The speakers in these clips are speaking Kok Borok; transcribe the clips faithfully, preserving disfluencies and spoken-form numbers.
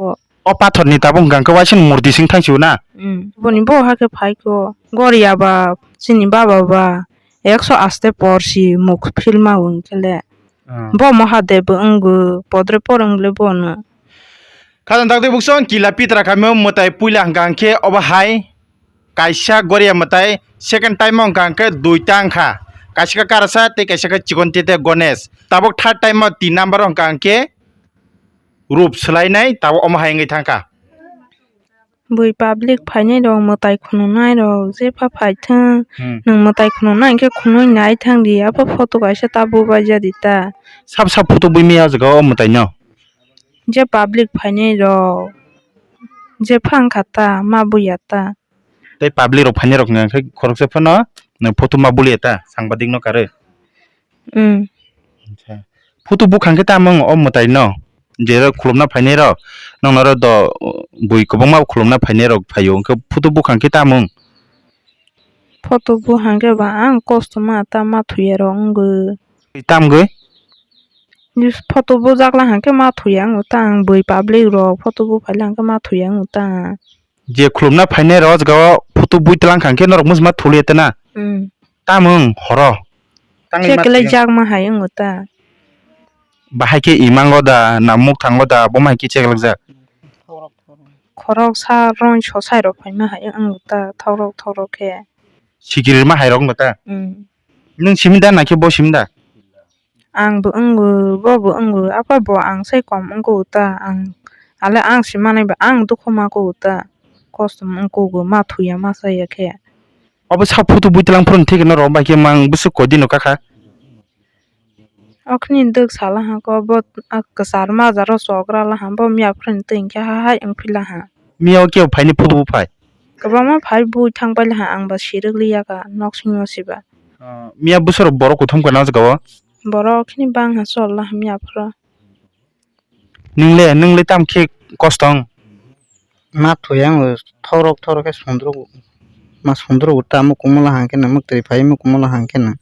ko. O pathor ni tabuk hwnkha hwnkhe waisa ni murti sing thang sio na? Hmm. Boni bo hakhe phai ko. Goria ba, chini baba ba, ekso aste por si muk philma wng khe le. Ah. Bo Mahadev wngwi podre por wng le bono. Khajang dakti bukson kila pitra kami mwtai puila hwnkha hwnkhe obo hai kaisa goria mwtai, second time o hwnkha hwnkhe duita wngkha. Kaisa khe karasa tei kaisa khe chikon tete Ganesh. Tabuk third time o tin number o hwnkha hwnkhe rup swlainai tabuk omo hai wngwi thangkha. Bui public phainai rok mwtai khununai rok jepha phaithwng. Hmm. Nwng mwtai khununai hwnkhe khunui nai thangdi, apo photo kaisa tabuk baijadi ta. Sab sab photo bui maya o jaga o mwtai no. Je public phainai rok jepha wngkha ta, ma buya ta. Tei public rok phainai rok hwnkhe khoroksa phano photo ma buliya ta, sangbadik no karwi. Hmm. Acha. Photo bukha hwnkhe tamo wng o mwtai no? Jero khulumna phainai rok, noknaro do bui kwbangma khulumna phainai rok phaio, hwnkhe photo bukha hwnkhe tamo wng? Photo bukha hwnkhe ba ang kosto ma ta ma thuya rok wngwi. Tamgwi? Photo bujak la hwnkhe ma thuya wngwi ta ang, bui public rok photo buphaila hwnkhe ma thuya wngwi ta ang. Je khulumna phainai rok o jaga o photo bui twlang kha hwnkhe norok muchungma thuliya tana. Hmm. Tamung horo. Tangwi ma chekelai thuya. Jakma hai wngo ta. Bahai khe imango da, na muk thango da, bo ma hai khe chekelak jak. Khorok sa roi so sai rok phaima hai wngo ta, thorok thorok khe. Sikiri ma hai rok wngo ta. Hmm. Nwng simi da, na khe bo simi da? Ang bo wngo, bo bo wngo, apa bo ang sai kom wngkho ta, ang ale ang si manai ba ang dukhu ma kho ta, kosto wngkho ma thuya ma saya khe. Obo sa photo bui twlang phuru thik no rw bai khe mang bwswk koi dino kakha. Okhni dwk sala ha ko bo kwchar majaro chokra la ha bo miya phuru twi khe ha hai wng phi la ha. Miya o kebo phaini photo bo phai? Kwbangma phai bui thang pai la ha, ang ba sirwk li ya ka nok sing o si ba. Ah, miya bwswk borok kuthum kana jaga o? Borok khini bang ha chol la hamya phro. Nwngle, nwngle tam khe kostong? Ma thuya ang thorok thorok khe sundruk, ma sundruk ta mukumu la hang khe na, muktri phai mukumu la hang khe na.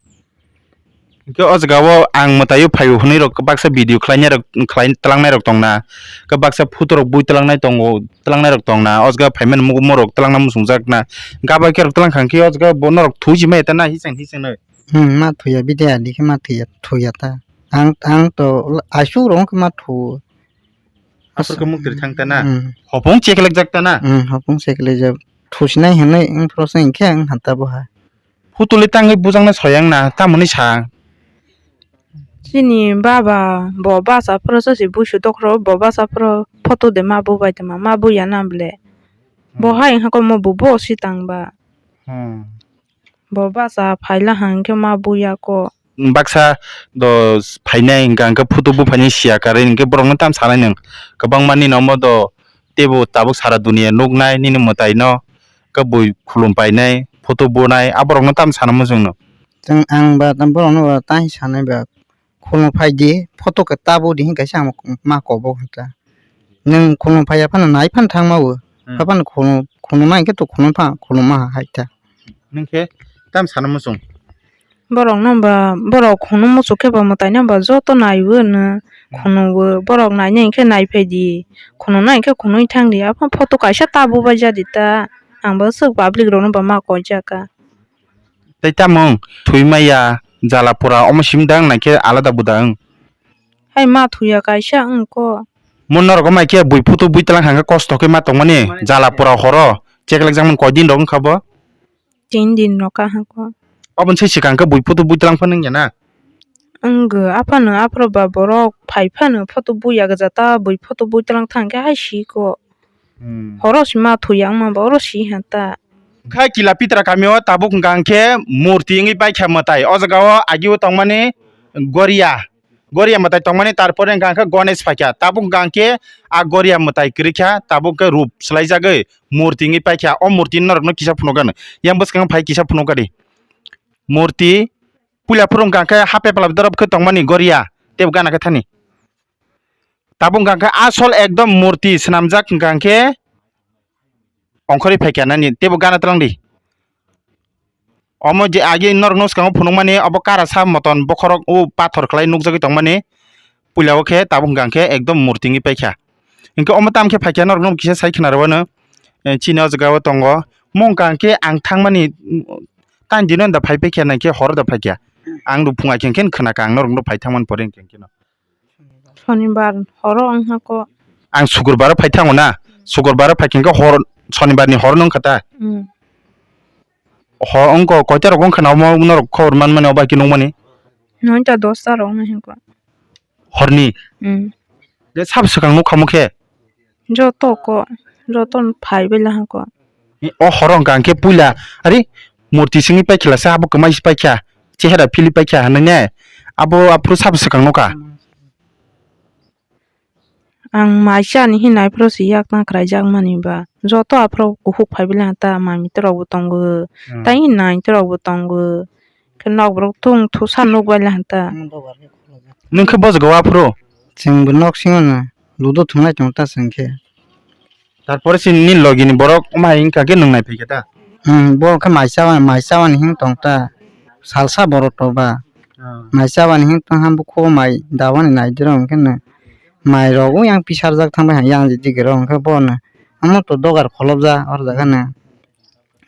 Hwnkhe o jaga o ang mwtaio phaio hwnwi rok baksa video khlainai rok, khlai tlangnai rok tongna, khe baksa photo rok bui tlangnai tongo, tlangnai rok tongna, o jaga phaimani mukumu rok tlangna muchungjakna, gabakhe rok tlang kha hwnkhe o jaga bo norok thwi si maya ta na hisang hisang nai. Hmm, ma thuya bide adi khe ma thuya, thuya ta. Ang, ang to asuk rok wngkhe ma thu. Aswk khe muktri thang ta na? Hmm. Hopung cheklek jak ta na? Hmm, hopung cheklek jak. Thusinai hinwi wngphro se hinkhe ang hanta bo ha. Photo le tangwi bujakna soyang na, tamoni sa? Chini baba bo bacha phro se buisu dokhro bo bacha phro photo de ma bubai tongma, ma buya na ble. Bo hmm. Hai wngkha ko mo bo bo si tang ba. Hmm. Bo bacha phaila hang khe ma buya ko. Baksa do phainai hwnkha hwnkhe photo buphaini siya karwi hwnkhe borokno tam sanai nwng. Kwbangma nini omo do teibo tabuk sara duniya nuknai nini mwtaino, khe bui khulum painai, photo bunai, a borokno tam sana muchungno. Chwng ang ba borokno ba tang sanai ba. Khulum phai di, photo khe ta bo di, hwn kaisa ang ma kok bo hwn ta. Nwng khulum phai ya phano nai phano thang ma o. Hmm. Pha phano khulum, khulum ma hwn khe to khulum pha, khulum ma hai ta. Nwng khe tam sana muchung? Borok no ba, borok khulum muchung khe ba mwtai no ba joto nai o no. Hmm. Khulum o, borok nai nai khe nai phai di, khulum nai khe khulum thang di, aphano photo kaisa ta bo bai ja di ta. Ang bo swk public rok no ba ma kok ja kha. Tei tamung thwi maya jala pura omo simi dang nai khe alada budang. Hai ma thuya kaisa wng ko. Mo norok mai khe bui photo bui tlang hang khe kosto khe ma tongmani jala pura horo cheklek jakmani koi din rok wng kha bo. Tin din rok ka ha ko. Oboni se swkang khe bui photo bui tlang phano wng ya na. Wng go aphano aphro ba borok phai phano photo bui ya gja ta bui photo bui tlang thang khe hai si ko. Hmm. Horo si ma thuya wngma ba oro si ha ta. Khai kila pitra kami o tabuk hwnkha hwnkhe murti wngwi paikha mwtai. O jaga o agi o tongmani goria. Goria mwtai tongmani tarpore hwnkha hwnkhe Ganesh phaikha. Tabuk hwnkha hwnkhe a goria mwtai kwrwikha. Tabuk khe rup swlaijagwi murti wngwi paikha. O murti norokno kisa phunukgano. Yang bwskango phai kisa phunukgadi. Murti puila phuru hwnkha hwnkhe hapepla dorop khe tongmani goria. Teibo gana khe thani. Tabuk hwnkha khe asol ekdom murti swnamjak hwnkha khe ongkhorwi phaikha nani teibo gana twlang di. Omo je agi norok no swkango phunukmani obo karasa moton bokhorok o pathor khlai nukjagwi tongmani puila o khe tabuk hwnkha khe ekdom murti wngwi paikha. Hinkhe omo tamo khe phaikha norokno kisa sai khna rwano, eh, chini o jaga o tongo. Mungkha hinkhe ang thangmani, mm, tani dino da phai paikha, naikhe horo da phaikha. Ang rw phunga khe khe khna kha ang norokno phai thangmani pore hinkhe no. Sonibar horo wngkha ko. Ang sukurbar o phai thango na. Sukurbar o phai khe hor, sonibar ni hor no wngkha ta. Hmm. Ho, wngkha koita rok wngkha na omo norok khobor manmani o bai khe nukmani? Noita dosta rok wngkha. Horni? Hmm. Je sab swkang nukha mo khe? Joto ko, joto phai bai laha ko. O horo hwnkha hwnkhe puila, ari murti simi paikha lasa abo kwmai si paikha, chehera phili paikha hinwi ne, abo aphuru sabo swkang nukha. Ang mai chani hinwi aphuru si yak na khlai jak mani ba, joto aphuru kuhuk phai bai laha ta, mai mitra rok bo tongo, hmm, tai nai mitra rok bo tongo, khe nok borok thung thusa nuk bai laha ta. Nwng khe bojgo aphuru? Chwng bo nok singo no ludo thunglai tongo ta chwng khe. Tarpore chini logi ni borok wng hai wngkha khe nwng nai phaikha ta? Hmm, bo khe mai chawa, mai chawa ni hwn tong ta. Salsa borok to ba. Ah. Mai chawa ni hwn tong ha bukhugo mai dawa ni nai diro hwn khe no. Mai rogo yang pisarjak thang bai yang jidi gero hwn khe bo no. Amo to dogar kholobja or jaga no.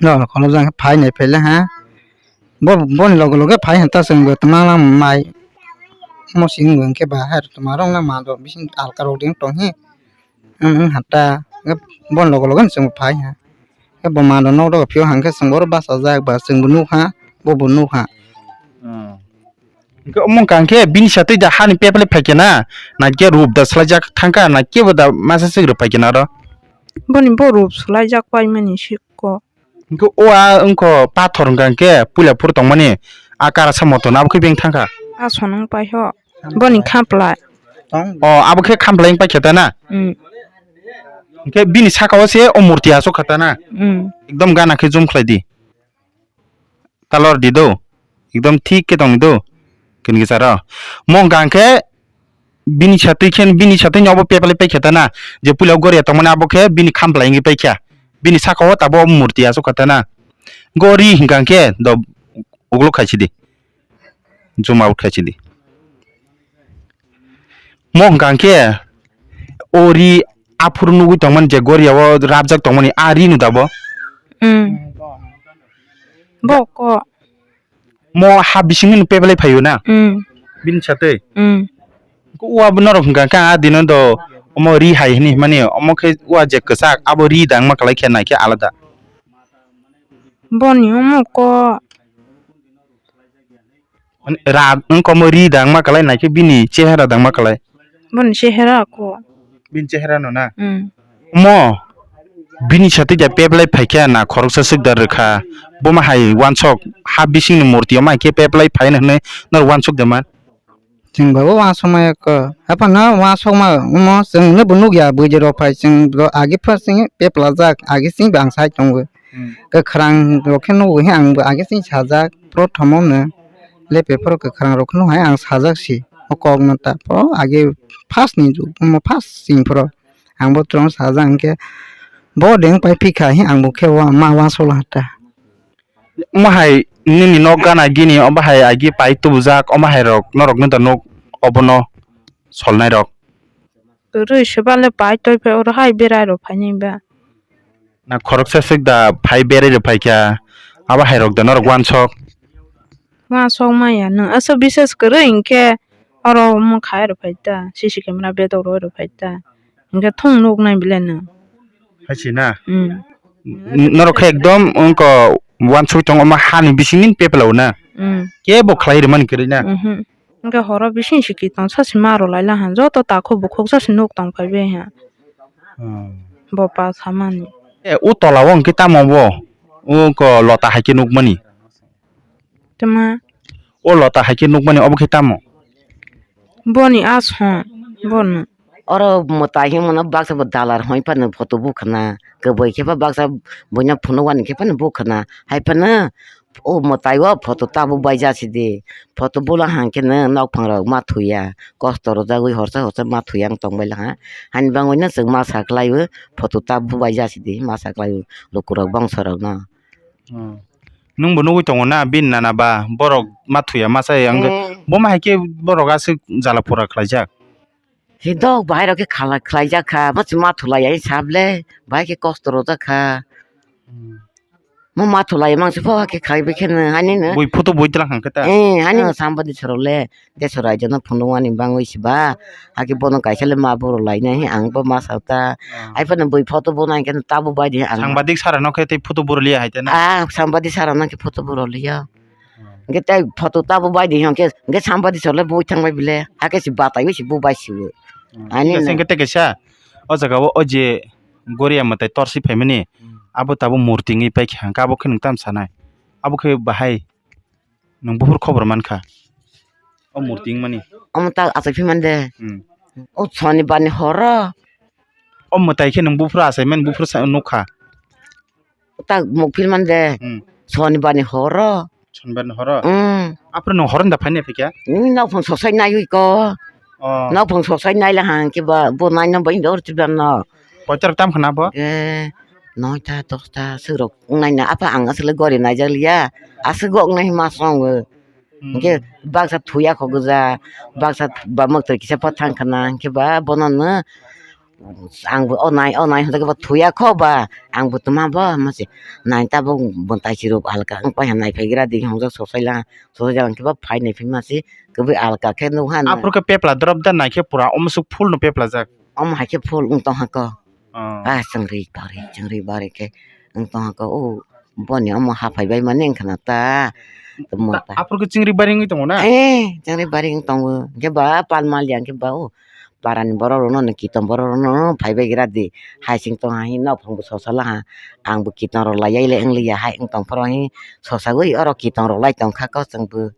Dogar kholobja hwn khe phai nai phaila ha. Bo, boni loge loge phai hwn ta chwng bo tongma mai. Mo sing bo hwn khe ba hai tongma rok na ma do bising alka rok ding tong hi. Wng, wng, hata. Hwnkhe boni loge loge no chwngbo phai ha. Hwnkhe bo mano nok dogo phiyok hwnkhe chwngbo oro bachajak ba chwngbo nukha, bobo nukha. Hmm. Hwnkhe omo wngkha hwnkhe bini satwi da hani peplai phaikhe na, naikhe rup da swlaijak thangkha, naikhe bo da masa swk rw phaikhe na oro. Boni bo rup swlaijak paimani siko. Hwnkhe o a wngkha pathor hwnkha hwnkhe puila phuru tongmani a karasa moto no abo khe beng thangkha. A sonong pai ho. Boni khamplai. O abo khe khamplai wng paikha ta na? Mm. Hwnkhe bini saka o se o murti aswk kha ta na? Mm. Ekdom gana khe zoom khlai di. Color di do. Ekdom thik khe tong di do. Kini kisa ro. Mo hwnkha hwnkhe bini satwi khe, bini satwi ni obo peplai paikha ta na, je puila o goria tongmani abo khe bini khamplai wngwi paikha, bini saka o tabuk murti aswk kha ta na, gori hwnkha hwnkhe do ukuluk khai sidi, zoom out khai sidi. Mo hwnkha hwnkhe o ri aphuru nugwi tongmani je goria o rabjak tongmani a ri no dabo. Mm. Bo ko. Mo ha bisingni no peplai phaio na? Mm. Bini satwi? Mm. Uwa bo norok hwnkha khe a dino do omo ri hai hwnwi himani omo khe uwa je kwchak abo ri dangma kwlai khe naikhe alada. Boni omo ko. Ra wngkha omo ri dangma kwlai naikhe bini chehera dangma kwlai. Boni chehera ko. Bini chehera no na? Mm. Omo bini satwi da peplai phaikha na khoroksa swk da rwkha. Boma hai wansok ha bisingni murti omo hai khe peplai phaino hwnwi norok wansok da man? Chwng bo wansok maya kho. Haphano wansok ma omo chwngno bo nukya bwrwi rok phai chwng agi phar chwng peplajak agi chwng bang sai tongo. Hmm. Kwkhwrang rok khe nugo he ang bo agi chwng sajak prothom o no. Lepe phoro kwkhwrang rok khe nugo hai ang sajak si o kok no ta phoro agi first ni jug omo first sing phoro ang bo twrwng sajak hwnkhe bo deng pai phikha he ang bo khe ma wansok la ta. Omo hai nini nok gana gini omo hai agi pai tubujak omo hai rok norok no da nuk obono solnai rok. Rwi se bale pai toi phe oro hai berai rok phainai ba. Na khoroksa swk da phai berai rok phaikha, abo hai rok da norok wansok. Wansok maya nwng aswk bises kwrwi hinkhe oro omo khai rok phai ta, C C camera bedok rok phai ta, hinkhe thung nuk nai bile nwng. Hai se na? Hmm. N-, norok khe ekdom wngkha wansuk tongo omo hani bisingni peplao na? Hmm. Kebo khlai rwmani kwrwi na? Mhm. Hwnkhe horo bising si kitong sa si ma rw lai laha, joto takhuk bukhuk sa si nuk tong phai bai ha. Hmm. Bo pa samani. E, o tola o hwnkhe tamo bo? O ko lota hai khe nukmani? Tama. O lota hai khe nukmani obo khe tamo? Boni a song, bono. Oro mwtai hwnmano baksa bo dalar hwnwi phano photo bukhana, kwbwi khe pha baksa buino phunukmani khe phano bukhana, hai phano o mwtai o photo tabuk bai jasi di, photo bula hangkhe no nokphang rok ma thuya, kosto rwjagwi horsa horsa ma thuya wng tongbai laha, hani bangwi no chwng ma sa kwlai o photo tabuk bai jasi di, ma sa kwlai o lukurok bongso rok no. Hmm. Nwng bo nugwi tongo na, bini nana ba borok ma thuya masa yang. Hmm. Bo ma hai khe borok aswk jala pura khlaijak. Hidok bahai rok khe khala-, khlai jak kha, ma chwma thulai ai sable, bahai khe kosto rw jak kha. Hmm. Mo ma thulai mang se pho khe khai bi khe nw, hani nw. Bui photo bui tlang hang khe ta? Eh, hani nw sambadi sorok le, de sorai jono phunuk ani bangwi si ba, hakhe bono kaisa le ma boro lai nai, ang bo ma sa ta. Ah. Ai phano bui photo bo nai khe tabuk bai di ang. Sambadi sara no khe tei photo boro liya hai ta na? Ah, sambadi sara no khe photo boro liya. Hwnkhe tei photo tabuk bai di hwnkhe, hwnkhe sambadi sole bui thang bai bile. Hakhe se batai bai se bo bai se o. Hmm. Ani thik ase, na. Hwnkhe tei kaisa o jaga o, o je Goria mwtai torsi phaimani, hmm, abo tabuk murti wngwi paikha, hwnkhe abo khe nwng tamo sanai? Abo khe bahai nwng buphuru khobor mankha o murti wngmani. Omo ta achai phi mande. Hmm. O sonibar ni horo. O mwtai khe nwng buphuru achaimani, buphuru sa nukha. Ta mukphil mande. Hmm. Sonibar ni horo. Sonibar ni horo? Hmm. Aphuru nwng horo da phainai phaikha? Nwng nokphang soksai naiwi ko. Oh. Nokphang soksai naila hang khe ba bo naina bai dor chibla no. Koitor tam khna bo? Eh, noita, dosta, sirok wngnai na. Apa ang aswk le gori naijak liya. Aswk go wngnai ma song o. Hmm. Hwnkhe baksa thuya kho gwja, baksa ba mwktwi kisa pha thang khna, hwnkhe ba bono no ang bo o nai, o nai hwnjak ba thuya kho ba, ang bo tma bo, ma se nai tabuk bo tai sirok alka wng pai ha nai phai gra di hwnjak soksai la, soksai la hwnkhe ba phai nai phai ma se kwbwi alka khe nuk ha na. Aphuru khe pepla drop da nai khe pura omo swk full no pepla jak. Omo hai khe full wng tong ha ko. Oh. Ah, chwngri bari, chwngri bari khe wng tong ha ko. O boni omo haphai bai mani wng khna ta. Tamo ta, ta. Aphuru khe chwngri bari wngwi tongo na? Eh, chwngri bari wng tongo. Hwnkhe ba pal mal ya hwnkhe ba o parani borok rokno, kitom borok rokno phai bai gra di. Hai sing tong ha hi nok phang bo sosa la ha. Ang bo kitom rok lai ya le wng li ya hai wng tong phoro hi sosa gwi oro kitom rok lai tong kha ko chwng bo.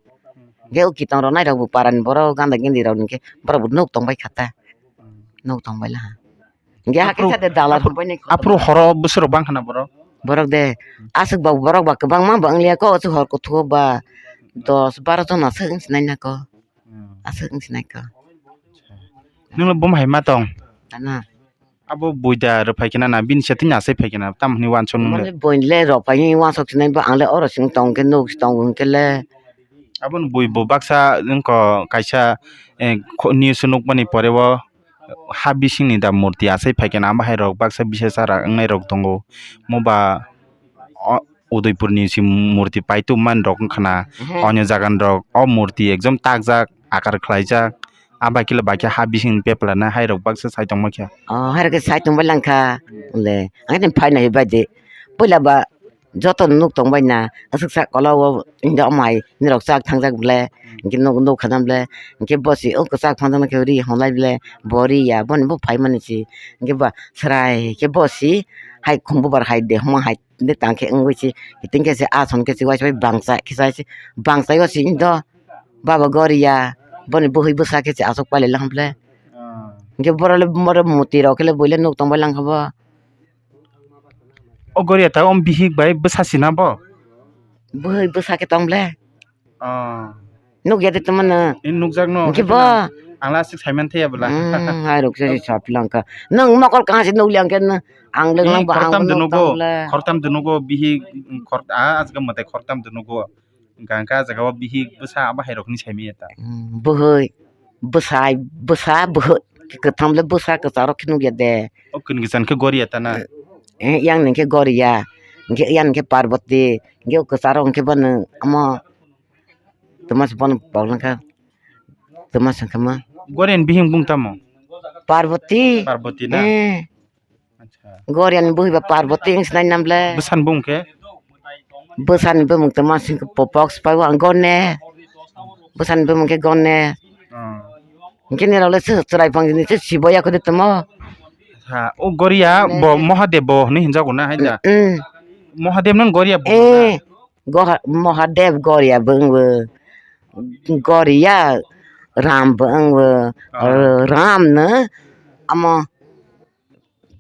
Hwnkhe o kitom rok nai rok bo parani borok ganda gindi rok hwnkhe borok bo nuk tong bai kha ta. Nuk tong bai la ha. Hwnkhe hakhe aphuru, sade dalar aphuru, hambai ni kotor. Aphuru horo bwswk rok bang khana borok? Borok de, aswk ba borok ba kwbangma ba wng liya ko, aswk hor kuthuk ba dos baro jon aswk wng sinai na ko. Hmm. Aswk wng sinai ko. Nwng le bum hai ma tong? Ano. Abo buida rw phai khe na, na bini se tini asai phai khe na, tamo hwnwi uansuk nung le? Mane buini le rw phai uansuk sinai ba, ang le oro sing tong khe nuk tong hwn khe le. Aboni bui bo baksa wngkha kaisa, eh, kho-, news nukmani pore o ha bisingni da murti asai phaikhe na, amo hai rok baksa bisa chara wngnai rok tongo. Mo ba o Udaipurni si murti paitu man rok wngkha na, mhm, onyo jagan rok o murti ekdom takjak, akar khlaijak, abai khe bakhe ha bisingni pepla na hai rok baksa sai tongma khe. O hai rok khe sai tongbai langkha le, ang khe phaina hai bai de. Puila ba joto nuk tong bai na, aswk sak kola o, inda amai, nirok chak thangjak ble, hwnkhe nuk, nuk khana ble, hwnkhe bosi o kwchak phanjaknai khe ri honlai ble, bo ri ya, boni bo phaimani si, hwnkhe ba chwrai khe bosi, hai khum bubar hai de, huma hai de tang khe wngwi si, hiting khe se ason khe se uaisa bai bangsa khe sai se, bangsa o si indo, baba gori ya, boni bwhwi bwsa khe se aswk pailai lang ble, hwnkhe borok le, borok muti rok khe le buile nuk tong bai langkha bo. O goriya ta om bihik bai bwsa sina bo? Bwhwi bwsa khe tong ble. Oh. Nukya de tongmano. Ni nukjak no. Hwnkhe bo. Ang last saiman thaya bwla. Hmm, hai rok se sa pilangka. Nang mokol kang se nukli ang khe no. Ang leng lang ba ang khortam de nugo. Khortam de nugo bihik khor-, a, ajga mate khortam de nugo. Hwnkha hwnkhe ah jaga o bihik bwsa abo hai rok hinwi sai manya ta. Hmm, bwhwi, bwsai, bwsa, bwhwi, kwtham le bwsa kwcharo khe nukya de. O kwni kwchan khe goriya ta na? Eh, yang ni khe goriya, hwnkhe yang ni khe Parvati, hwnkhe o kwcharo hwnkhe bono omo twma se bono pok langkha, twma se wngkha ma. Goriya ni bihik bung tamo? Parvati. Parvati na? Eh. Acha. Goriani bwhwi ba Parvati wng sinai nam le. Bwsani bumung khe? Bwsani bumung tongma sing khe Popok, sipai o ang Gone. Bwsani bumung khe Gone. Oh. Hwnkhe nirok le se chwrai pang ni se sibo ya khode tongmo. Ha, o Goria bo Gone. Mohadev bo hinwi hinjago na hai da? Mm, mm. Mohadev no Goria bo na? Eh, Goha-, Mohadev Goria bo wng bo. Goria Ram bo wng bo. Oh. Ram no amo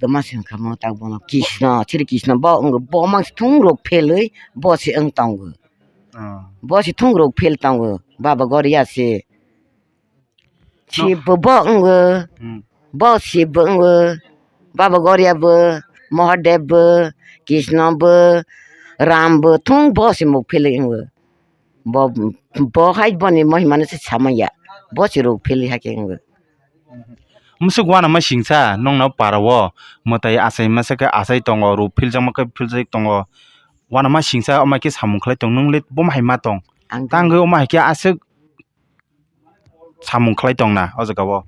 Tama se wngkha mo tak bono Krishna, Sri Krishna bo wng, bo mang se thung rok phelwi bo se wng tongo. Ah. Bo se thung rok phel tongo, Baba Goria se. No. Shiv bo bo wngo, hmm, bo Shiv bo wngo, Baba Goria bo, Mahadev bo, Krishna bo, Ram bo, thung bo se muk phelwi wngo. Bo, bo hai boni mohima no se samaya, bo se rok pheli hai khe wngo. Musuk uanama singsa nongno para o mwtai achai masa khe achai tongo, ruk philjakma khe philjak tongo. Uanama singsa omo khe samung khlai tong, nwng le bomo hai ma tong? Ang tangwi omo hai khe aswk samung khlai tongna o jaga o.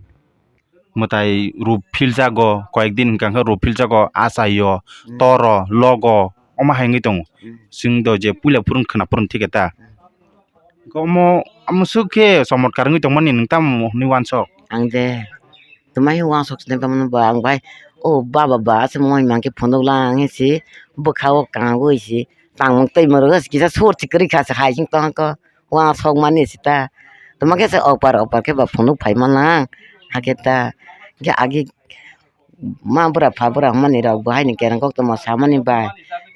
Mwtai ruk philjago, koyek din hwnkha khe ruk philjago, achaio, hmm, toro, logo, omo hai wngwi tongo. Hmm. Chwng do je puila phurun khwna phurun thik khe ta. Hmm. Omo, omo swk khe chomotkar wngwi tongmani nwng tamo hwnwi uansok? Ang de twmai uansok se tongmani ba, ang bai o baba ba se moi mangkhe phunuk lang hinsi bwkha o kangwi si tangmung twi mwrwk kisa sur si kwrwi kha se hai sing tongkha. Uansok mani sita. Tamo khe se okpar okpar khe ba phunuk phai manang. Hakhe ta. Khe agi ma bwra pha bwra hwnmani rok bo haini kereng koktwma samani bai.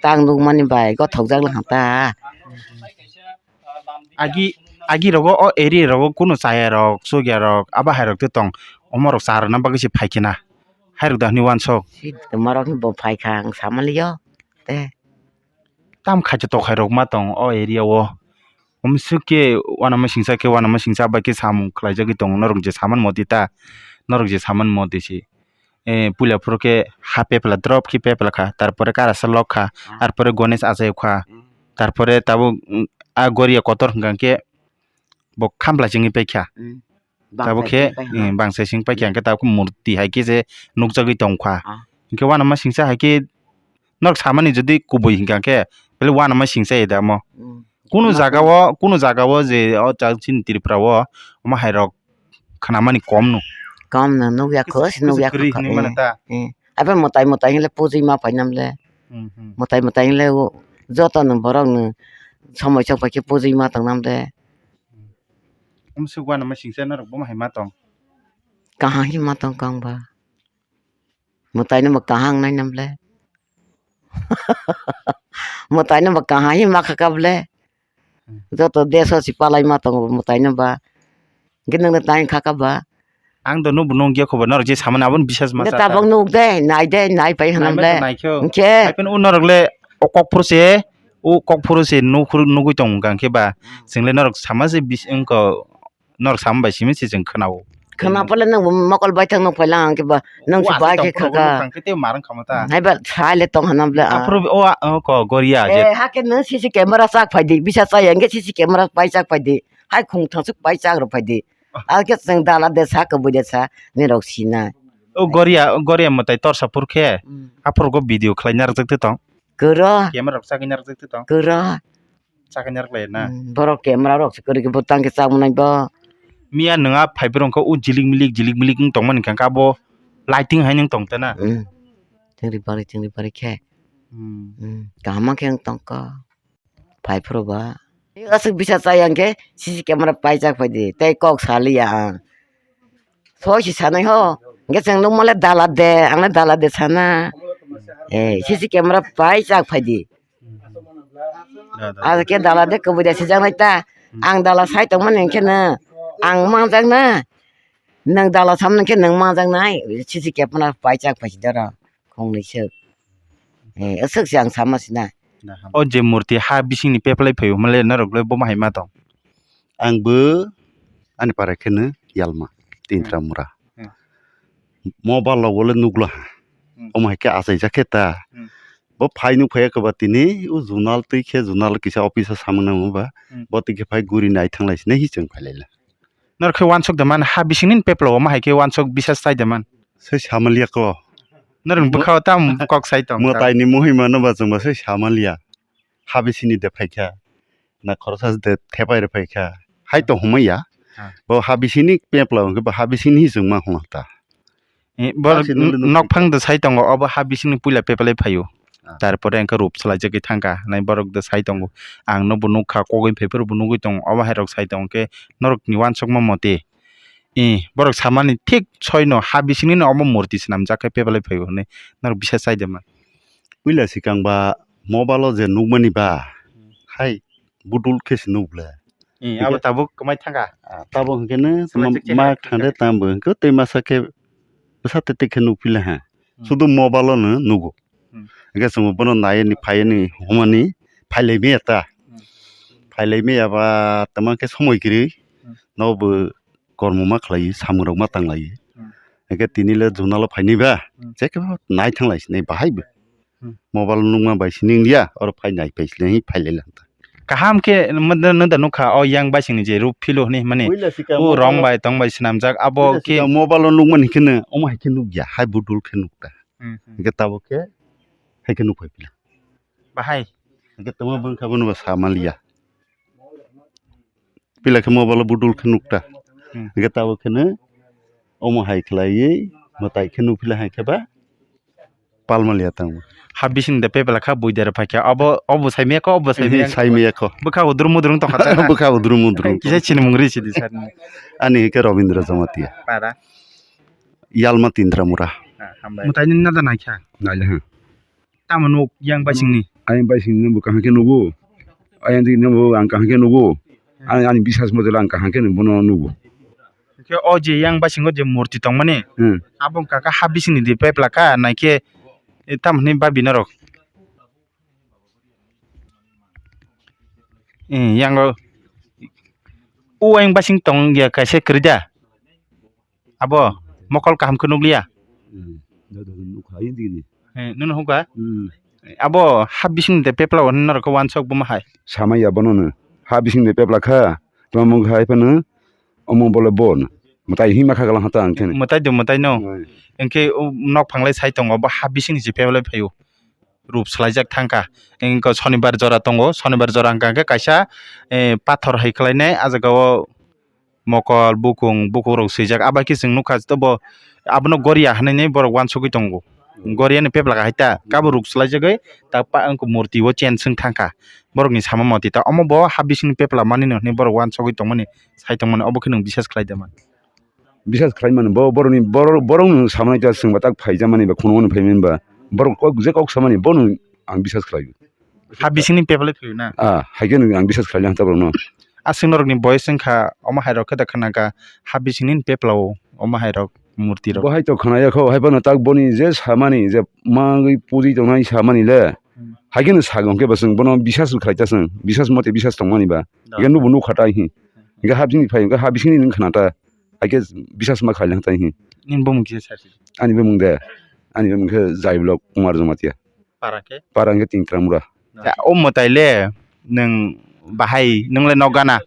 Tang nukmani bai gothokjak lang ta. Agi, agi rogo o area rogo kunu chaya rok, chukya rok, abo hai rok te tong. Omo rok cha rwna bagwi se phai khe na. Hai rok da hwnwi uansok. Si tongma rok bo phai kha ang samaliyo. Te. Tam khacha tokhai rok ma tong o area o. Omo swk khe uanama singsa khe uanama singsa bai khe samung khlaijagwi tongo norok je saman modi ta, norok je saman modi se. Eh, puila phuru khe ha pepla drop khe pepla kha, tarpore karasa lok kha, ah, tarpore Ganesh achai kha, hmm, tarpore tabuk, mm, a goria kotor hwnkha khe bo khamlai chengwi paikha. Hmm. Tabuk khe, bangsa sing paikha, hmm, bangsa sing paikha, hmm, hwnkhe tabuk murti hai khe se nukjagwi tongkha. Ah. Hwnkhe uanama singsa hai khe norok samani jodi kubui hwnkha khe, belai uanama singsa ya da omo. Hmm. Kunu jaga o, kunu jaga o je o chini Tripura o omo hai rok khnamani kom no. Kom no nukya kho, nukya kho. Kwrwi hwnwi mano ta. Eh. Abo mwtai mwtai hinle pujui ma phainam le. Hmm, hmm. Mwtai mwtai hinle o joto no borok no somoi chok pai khe pujui ma tongnam le. Omo swk uanama singsa norok bomo hai ma tong? Kaham khe ma tong kang ba. Mwtai no bo kaham nai nam le. Mwtai no bo kaham khe ma kha kab le. Hmm. Joto desh o si palai ma tongo mwtai no ba. Hwnkhe nwng no tai kha kab ba. Ang do nukbo nukya kho ba, norok je samani aboni bisas ma cha ta. Tabok nuk de, nai de, nai pai hwnam le. Naikhe. Hwnkhe. Hai phano o norok le o kok phuru se, o kok phuru se nukhur-, nugui tongo hwnkha khe ba. Hmm. Chwng le norok sama se bis-, wngkha, norok sama bai simi se chwng khna-o. Khna pole nwng mokol baithang nuk phaila hwnkhe ba, nwng se bai khe khaka. Hai ba sai le tong hwnam le. Aphuru o, o ko goria je. Eh, hakhe nwng C C camera chak phai di, bisa chaya hwnkhe C C camera pai chak phai di. Hai khung thangsuk pai chak rw phai di. Hakhe chwng dala de sa, kwbui de sa, nirok sinai. O goria, o goria mwtai torsa phur khe, hmm, aphuru go video khlai narwk jak tong. Kwrwi. Camera rok chagwi narwk jak tong. Kwrwi. Chagwi narwk lai na. Hmm, borok camera rok se kwrwi khe bo tang khe chak manai bo. Miya nwng a phai phuru wngkha o jilik milik, jilik milik wng tongmani hwnkha khe abo lighting hai nwng tong ta na. Hmm. Chwngri bari, chwngri bari khe. Hmm. Hmm. Kaham ma khe wng tong kha. Phai phuru ba. Aswk bisa chaya hwnkhe C C camera pai chak phai di. Tei kok saliya ang. Soi si sanai ho. Hwnkhe chwng nukma le dala de, ang le dala de sana. Eh, C C camera pai chak phai di. Aro khe dala de kwbui de sijak nai ta. Ang dala sai tongmani hwnkhe no. Ang mangjak na. Nwng dala samani hwnkhe nwng mangjak nai. C C camera pai chak phai si doro. Khongnwi swk. Eh, aswk se ang sama sina. O je murti ha bisingni peplai phaio, hwnle norok le bomo hai ma tong? Ang bo ani para kheno Yalma, Tintra Mura. Hmm. Mobile rok le nukla ha. Hmm. Omo hai khe achaijak khe ta. Hmm. Bo phai nuk phai khe ba tini o zonal twi khe zonal kisa office o samung nang ba. Hmm. Bo twi khe phai guri nai thang lai sini hi chwng phai lai la. Norok khe uansuk de man, ha bisingni pepla o ma hai khe uansuk bisas chai de man. Sai samaliya ko. Norok bwkha o tam kok sai tong. Mwtai ni muhima no ba chwng ba sai samaliya. Ha bisingni de phai kha. Na khoroksa de thepai rw phai kha. Hai to humai ya. Ha. Bo ha bisingni pepla hwnkhe bo ha bisingni hi chwng ma huma ta. Eh, bor Aswk nung nung nokphang de sai tongo, obo ha bisingni puila pepalai phaio. Ah. Tarpore hwnkhe rup swlaijagwi thangkha, nai borok de sai tongo. Ang no bo nukha, kogwi phaiphuru bo nugwi tongo, obo hai rok sai tongo khe norok ni uansukma mote. Eh, borok samani thik soino ha bisingni no obo murti swnamjak khe pepalai phaio hinwi norok bisa chai de man. Puila swkang ba mobile o je nukmani ba, hai budul khe se nuk le. Eh, abo tabuk kwmai thangkha. Ah, tabuk hwnkhe no ma thangde tambo hwnkhe tei masa khe bwsa tete khe nukphi le ha. Hmm. Sudu mobile o no nugo. Hmm. Hwnkhe chwng bono nai ni phai ni humani phai lai maya ta. Hmm. Phai lai maya ba tamo khe somoi kwrwi. Hmm. No bo kormo ma khlai samung rok ma tang lai. Hmm. Hake tini le juna lo phaini ba, Hmm. je kebo nai thang lai sinai bahai bo. Hmm. Mobile nungma bai sining dia, oro phai nai phai sinai phai lai lang ta. Kaham khe mada nada nukha o yang bai singni je rup philo hwnwi mani. Puila sika o mobile rong o, bai tong bai swnamjak abo puila khe sika mobile o nukmani khe no, omo hai khe nukya, hai budul khe nukta. Hmm, hmm. Hake tabuk khe, hai khe nukphai phila. Bahai. Hake tongma bwngkha bono bo sa maliya. Pila khe mobile o budul khe nukta. Hmm. Hingke tabuk khe no omo hai khlaiwi mwtai khe nukphila hai khe ba palma liya tang. Ha bising de pepla kha bui dera phaikha obo, obo saimaya kho, obo saimaya kho. Saimaya kho. Bwkha udrum mudrum tongkha ta. Bwkha udrum mudrum. Kisa sinimung ri sidi sir ni. Ani hingke Robindra Jamatia. Para. Yalma Tindra Mura. Ha, hambai. Mwtai ni nada naikha. Naile ha. Tamo nuk yang bai singni? Ayang bai singni bo kaham khe nugo. Ayang di no ang kaham khe nugo. Ani, ani bisas model ang kaham khe bono nugo. Khe o je yang bai singo je murti tongmani. Hmm. Abo wngkha kha ha bisingni di pepla kha naikhe, e, tamoni babi norok. E, yango o yang bai sing tong ya kaisa kwrwi da. Abo mokol kaham khe nukliya. Hmm. Nukha, yun dini. Eh, nunu hukha? Hmm. Abo ha bising de pepla o norok wansok buma hai. Samaya bono no. Ha bising de pepla kha. Tamo mung hai phano omo bole bon. Mwtai hima kha galang hata ang khe. Mwtai do mwtai no. Oi. Engkhe o nok phanglai sai tongo bo ha bising si pepla phaio. Rup swlaijak thangkha. Engko sonibar jora tongo. Sonibar jora hwnkha khe kaisa, eh, pathor hai khlainai ah jaga o mokol, bukung, bukungrok swijak. Abo hai khe chwng nukha, bo abono goria hinwi borok wansugwi tongo. Goria ni pepla hai ta, kabo ruk swlaijagwi ta pa wngkha murti o chen swng thangkha. Borokni sama moti ta omo bo ha bisingni pepla manwi hinwi borok wansugwi tongmani, sai tongmani, obo khe nwng bisas khlai da man. Bisas khlai mano, bo borokni, borok, borok nwng samani ta chwng ba tak phaijak mani ba, khungo phai mani ba, borok kok, je kok samani bono ang bisas khlai. Ha bisingni pepla phaio na? Ah, hai khe nwng ang bisas khlai lang ta borokno. Aswk norokni boyes wngkha, omo hai rok khe da khna kha, ha bisingni pepla o, omo hai rok murti rok. Bo hai to khna ya kho, hai phano tak boni je samani, je mangwi puji tongnai samani le. Hmm. Hai khe nwng sago hwnkhe bo chwng bono bisas khlai ta chwng, bisas mote bisas tongmani ba. Da. Hwnkhe nubo nukha ta hi. Hwnkhe ha bisingni phai, hwnkhe ha bisingni nwng khna ta. Hai khe bisas ma khlai lang ta hi. Nini bumung kisa sa si. Ani bumung de, ani bumung khe Jaiblok Kumar Jamatia. Para khe? Para hwnkhe Tintramura. O mwtai le nwng bahai, nwng le nok gana?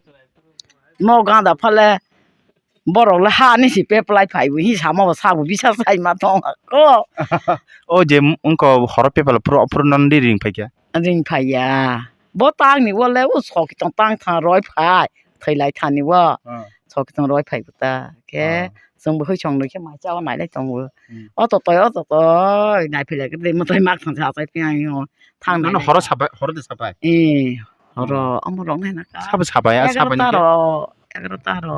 Nok gana phale borok le ha ni si peplai phai bo hi sama bo sabo bisa sai ma tong ko. O je wngko horo pepla phuru, phuru non ri ring phai khe? Ring phai ya. Bo tang ni bo le u sok tong tang thang roi phai, thai lai thani bo. Ah. Sok tong roi phai bo ta. Khe Ah. chwng bo hoi chong noi khe mai cha o nai lai tong bo. Hmm. O to toi, o to toi, nai phai lai khe de mo toi mak thang sa sai pi ang yo. Thang nai Nono lai horo ta. Sabai, horo de sabai. Eh, horo, Hmm. omo rong nai na ka. Sabo sabai, a sabai ni khe? Egarota ro, egarota ro,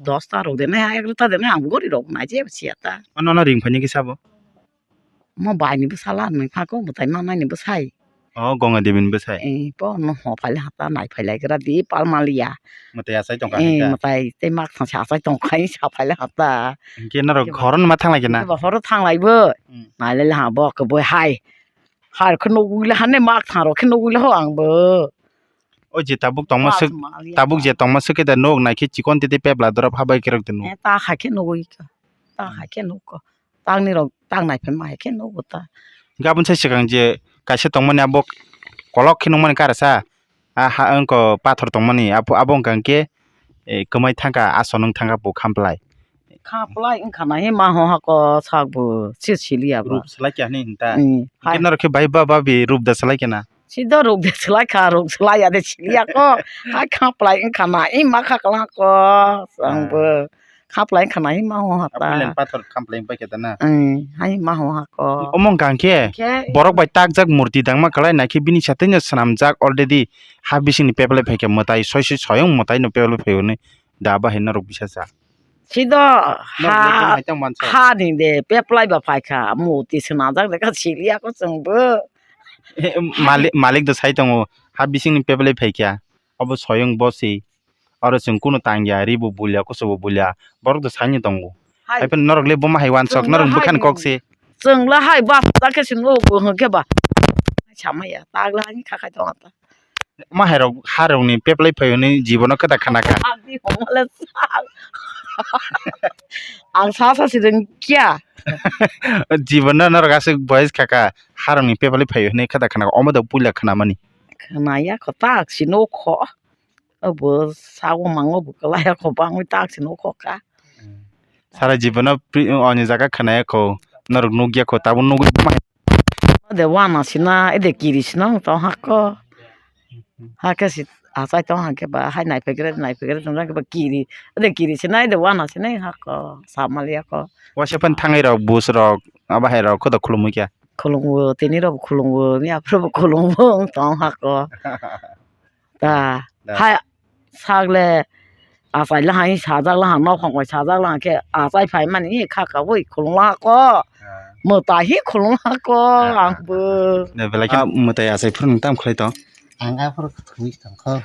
dosta ro de nai, egarota de nai, ang gori rok nai je siya ta. Ano no ring phai ni khe sabo? Mo bai ni bwsala nwi pha ko, mwtai ma nai ni bwsai. O, Ganga Devi ni bwsai. Eh, po no ho phai le hata nai phai lai gra di pal maliya. Mwtai asai tong kha Eh, hita. Mwtai tei mak thang sa asai tong khai sa phai le hata. Hingke norok Khe ba. Horo numa thang lai khe na? Khe ba horo thang lai bo. Hmm. Nai le ha bo ke bo hai. Har khe nugui le hane mak thang ro khe nugui le ho ang bo. O je tabuk tongma Mak suk, maliya tabuk ta. Je tongma suk khe da nog nai khe chikon tete pebla dorop habai kerok de nog. Eh, ta hai khe nugui ka. Ta Hmm. hai khe nuk ko. Tangni rok tang nai phai ma hai khe nugo ta. Gabon sai swkang je kaisa tongmani abo kolok khe nukmani karasa. A ha wngko pathor tongmani abo, abo wngkha hwnkhe, eh, kwmai thangkha, aso nwng thangkha bo khamplai. Khamplai wngkha na hi ma ho ha ko sak bo se siliya ba. Rup swlai kya hwnwi hinta. Hmm. Hwnkhe norok khe bai ba babi rup da swlai kya na? Sida ruk de swlai kha, ruk swlai ya de siliya ko. Hai kha plai wng kha na, i ma kha kla ko. Ang bo kha plai wng kha na, i ma ho ha ta. Apilen pathor kha plai wng pai khe ta na. Ang hai ma ho ha ko. Omo wng kha hwnkhe Khe borok bai takjak murti dangma kwlai nai khe bini satwi no swnamjak already ha bisingni peplai phai khe mwtai soi soi soyong mwtai no peplai phai hwnwi da bahai norok bisa sa. Sido Norok ha, hai tang mansa. Ha ni de peplai ba phai kha, murti swnamjak de kha siliya ko chwng bo. Eh, malik, malik do sai tongo, ha bisingni peplai phai kha, obo soyong bosi, oro chwng kunu tangya, ri bo bulya, kusu bo bulya, borok do saini tongo. Hai. Hai phano norok le buma hai wansok, Chwng norok le bwkhani hai kok se. Chwng le hai bap ta khe chwng o bo hwnkhe ba. Samaya, tagla ni kha khai tongo ta. Ma hai rok, ha rok ni peplai phai hwnwi jibono kwta khana kha. Abi hongole sa. Ang sa sa si rwng kiya. Jibono norok aswk boys kaka harokni pepali phaio hinwi khe da khna omo da puila khnamani. Khnaya kho tak si nukho. Obo sago mango bo kwlaya kho bangwi tak si nukho ka. Sara jibono pri-, oni jaga khnaya kho norok nukya kho tabuk nugwi. De wana sina ede kiri sina tong hakko. Hakhe si achai tong hakhe ba hai nai pegre nai pegre tong hakhe ba kiri. Ede kiri sina ede wana sina hakko samaliya kho. Waisa phan thangai rok bus rok abo hai rok kho da khulumwi kya. Khulumwo tini rok khulumwo mi aphuru bo khulumwo tong hakko. Ta Da. Hai sagle achai lahai sajak laha nokhong bai sajak laha khe achai phai mani kha ka bui khulung laha ko. Mwtai hi khulung laha ko ang bo. Da belai khe mwtai achai phuru nung tam khlai tong. Ang aphuru thwi tong kho.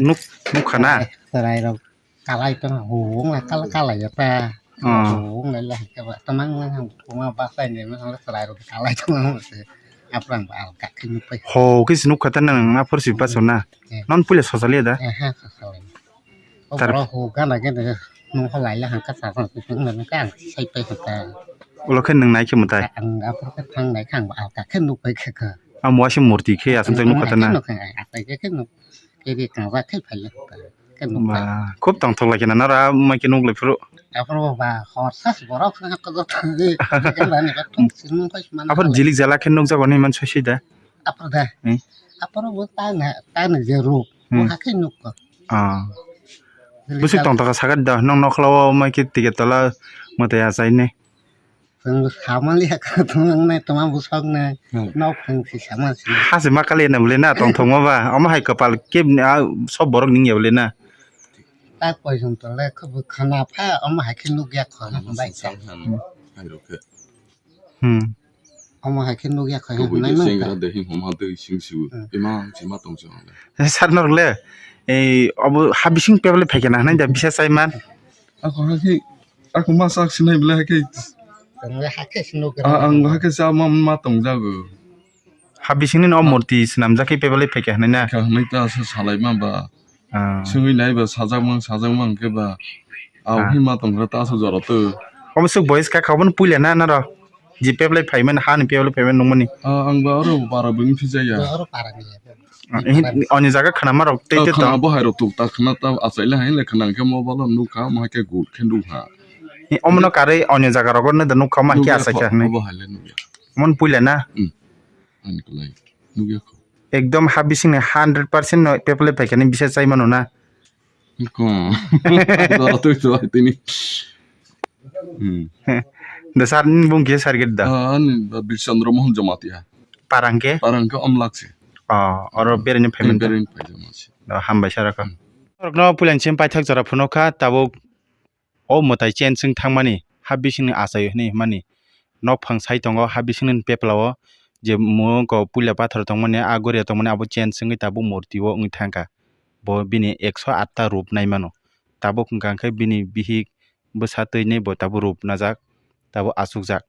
Nuk nuk khana. Chwrai rok kalai tong hung la kal kalai ya ta. Hung la la ke ba tamang nang hang thuma ba sai ne ma chwrai rok kalai tong se. Aprang ba al ka khe nuk pai. Ho khe si nuk khata nang aphuru si ba sona. Non puila sochaliya da. Aha sochaliya. O tar- boro ho gana gana nung ho laila hangka sa sa sung na ka sai pai hangka. Ulo khe nung nai khe mwtai. Ang aphuru khe thang nai khang ba alka khe nuk pai khe kha. Amo asi murti khe aswk jak nuk khata na. Nuk khe atai khe nuk khe ri kang ba khe phai le khe nuk pai. Ba khub tongthok lai khe na nara mai khe nuk lai phuru. Aphuru ba hor sa si borok khe kha kha thang ni khe ba ni ba thung sin nung pai man. Aphuru jilik jala khe nuk jago ni man soi soi da. Aphuru da. Aphuru bo ta na ta na je ru. Bo ha khe nuk ko. Ah. Busuk tong taka sagat da nong nokla o mai khe tiket tola mwtai achai ne. Chwng samali ka thung nai toma busok nai. Nok phang si sama si. Ha se ma kali na bole na tong thong ma ba. Omo hai kapal keb ni a sob borok ning ya bole na. Ta poison tole khe bo khana pha omo hai khe nuk ya kho bai. Hmm. Omo hai khe nukya kho. Kubui hinwi de nang sengra kha. De him homa twi sing sibu. Hmm. Ima sima tong chong le. Sar norok le, ei, obo ha bising pebale phaikhe na hinwi da bisa chaiman. Ako hakhe, ako ma sak sinai bwle hakhe. Tongwi hakhe se nukya. A, ang hakhe cha ma, ma tong jago. Ha bisingni no murti swnamjak khe pebale phaikhe hinwi na. Kha hinwi ta sa salai ma ba. Ah. Sungwi nai ba sajakmang, sajakmang khe ba. Au hima tong kha ta aswk jora tw. Omo swk boys kha kha obo no puila na naro. Ji pep lai phai mani, ha ni pep lai phai mani nung mani. Ah, ang ba oro para bwng phi jaya. Oro para ni. Ah, eh, oni jaga khana ma rok tei tei khana tong. Bo hai rok tuk ta khana ta achai le hai le khana khe mobile o nuk kha, ma khe good khe nuk ha. Eh, omo no karwi oni jaga rogo no da nuk kha ma khe achai kha hinwi. Obo hai le nuk ya. Omo no puila na. Hmm. Ani kulai. Nuk ya kho. Ekdom ha bising ni hundred percent no pep lai phai khe ni bisa chai mano na. Ko. Dora twi to tini. Hmm. Da sar ni bung khe sar git da. Ah, ani da Birchandra Mohan Jamatia. Parang khe? Parang khe Omlak se. Ah, oro bereni phai mani. Bereni phai jama se. Da hambai sara kha. Hmm. Norok no puilan sim paithak jora phuno kha tabuk. O mwtai chen chwng thangmani ha bisingni achai hwnwi hwnmani nokphang sai tongo. Ha bisingni peplao je mwkhwko puila pathor tongmani, a goria tongmani, abo chen chwngwi tabuk murti o wngwi thangkha. Bo bini ekso atta rup nai mano. Tabuk hwnkha khe bini bihik bwsa twinwi bo tabuk rup najak, tabuk achukjak.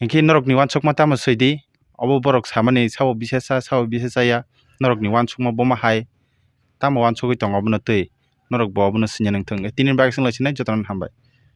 Hinkhe norokni uansukma tamo swi di, obo borok samani sabo bisa cha, sabo bisa chaya, norokni uansukma bomo hai tamo uansugwi tongo obono twi, norok bo obono swngya nang thung. Tini bagwi swnglaisini jotono hambai.